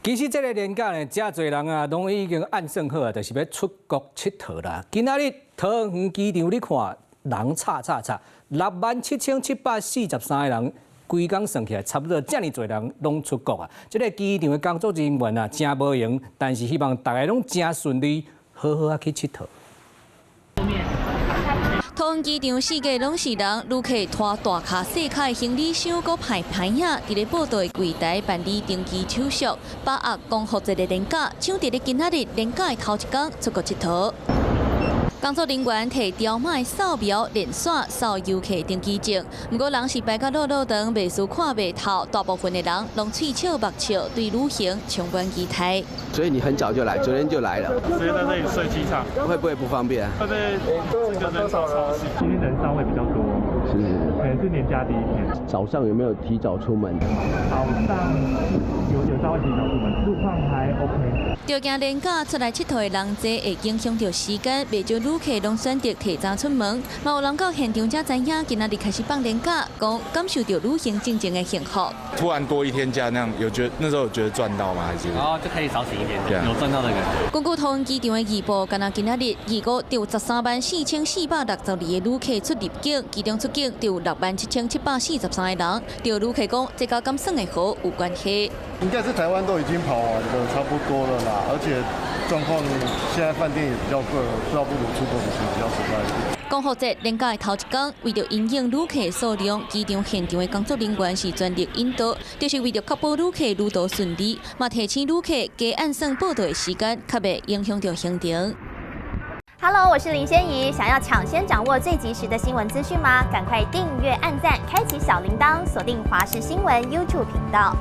其實這个連假呢，誠濟人啊，攏已經按算好啊，就是欲出國𨑨迌啦。今仔日桃園機場你看人吵吵吵，67,743個人，規工算起來，差不多遮爾濟人攏出國啊。這个機場的工作人員啊，誠無閒，但是希望大家攏誠順利，好好仔去𨑨迌。桃園機場四界攏是人，旅客拖大跤細跤的行李箱，閣排排仔，佇咧報到的櫃台辦理登機手續。把握光復節的連假，搶佇咧今仔日連假的頭一工出國𨑨迌。工作人員提條碼掃描連線掃遊客登機證，毋過人是排甲落落長，袂輸看袂透。大部分的人攏喙笑目笑，對旅行充滿期待。所以你很早就來，昨天就來了。直接在這裡睡機場。會不會不方便？會被這個人潮吵醒。今天人稍微比較多，是，可能是年假第一天。早上有沒有提早出門？早上有稍微提早出門，路況還 OK。著驚連假出來𨑨迌的人濟，會影響著時間，袂少旅客攏選擇提早出門。嘛有人到現場才知影，今仔日開始放連假，講感受著旅行進前的幸福。突然多一天假，那樣有覺得那時候有覺得賺到嗎？還是？哦，就可以少請一點，有賺到的感覺。根據桃園機場的預報，干焦今仔日預估有134,462個旅客出入境，其中出境就有67,743個人。著旅客講，這佮敢算會好有關係。應該是台灣都已經跑完的差不多了啦，而且狀況現在飯店也比較貴，倒不如出國旅行比較實在一點。光復節連假的頭一工，為著因應旅客數量，機場現場的工作人員是全力引導，就是為著確保旅客旅途順利，嘛提醒旅客加按算報到的時間，較袂影響著行程。 Hello，我是林仙怡，想要搶先掌握最及時的新聞資訊嗎？趕快訂閱、按讚、開啟小鈴鐺，鎖定華視新聞 YouTube 頻道。